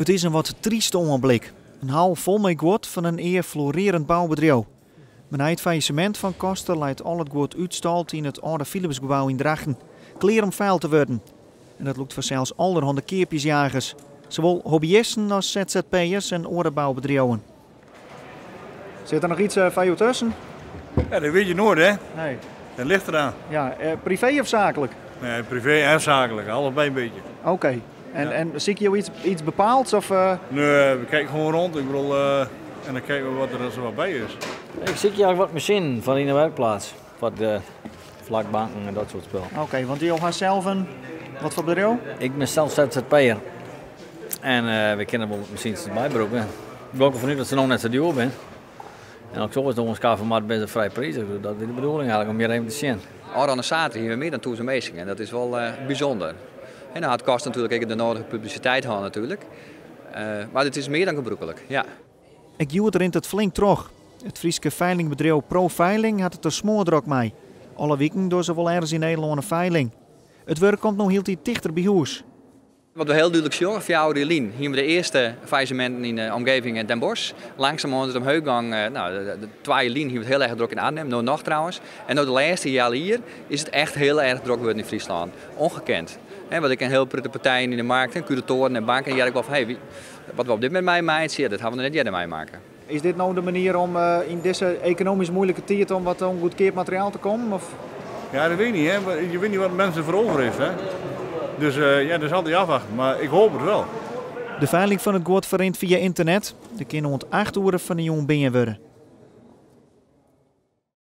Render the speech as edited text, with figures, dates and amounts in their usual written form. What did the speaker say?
It is in wat tryste oanblik. In hal fol mei guod fan in ea florearjend boubedriuw. Mar nei it faillissemint fan Koster leit al it guod útstald yn it âlde Philipsgebou yn Drachten, klear om feild te wurden. En dat lûkt fansels allerhande keapjesjagers, sawol hobbyisten as ZZP'ers en oare boubedriuwen. Sit der noch yts foar jo tusken? Ja, dat witte je noait, hè? Nee. Dat ligt eraan. Ja, privee of saaklik? Nee, privee en saaklik, allebei in bytsje. Oké. En sykje jo yts bepaalds? Of? Nee, we kijken gewoan rûn. Ik bedoel, en dan kijken we wat der sa wat by is. Ik sykje eigentlik wat masinen foar yn de wurkplaats. Foar de flakbanken en dat soart spul. Oké, want jo ha sels in, wat foar bedriuw? Ik bin sels ZZP'er. En we kinne wol wat masines derby brûke. Ik gean derfan út dat se noch net sa djoer binne. En as ik soks oanskaffe moat, binne se frij prizich. Dus dat wie de bedoeling eigentlik, om hjir even te sjen. Ofrûne saterdei hiene we mear dan 1000 minsken en dat is wol bysûnder. En dan hat Koster natuerlik ek de nedige publisiteit hân natuerlik. Mar it is mear dan gebrûklik, ja. Ek hjoed rint it flink troch. It Fryske feilingbedriuw Pro Veiling hat it der smoardrok mei. Alle wiken dogge se wol ergens yn Nederlân in feiling. It wurk komt no hieltyd tichter by hûs. Wat we hiel dúdlik sjogge, 4 jier lyn hiene we de earste faillisseminten yn de omgeving Den Bosch. Langsumoan is it omheech gong. No, 2 jier lyn hiene we it hiel erch drok yn Arnhem, no noch trouwens. En no de lêste healjier is it echt hiel erch drok wurden yn Fryslân. Ongekend. Hè, want ik ken hiel protte partijen yn de markt, hè, kuratoaren en banken, dy hear ik wol fan, hey, wat we op dit momint meimeitsje, dat ha we noch net earder meimakke. Is dit no de manier om yn dizze ekonomysk muoilike tiid om wat oan goedkeap materiaal te kommen? Of? Ja, dat wit ik net. Hè. Je wit net wat minsken derfoar oer is. Hè. Dus ja, dat is altyd ôfwachtsjen. Mar ik hoopje it wol. De feiling fan it guod ferrint fia ynternet. Der kin oant 8 oere fan 'e jûn bean wurde.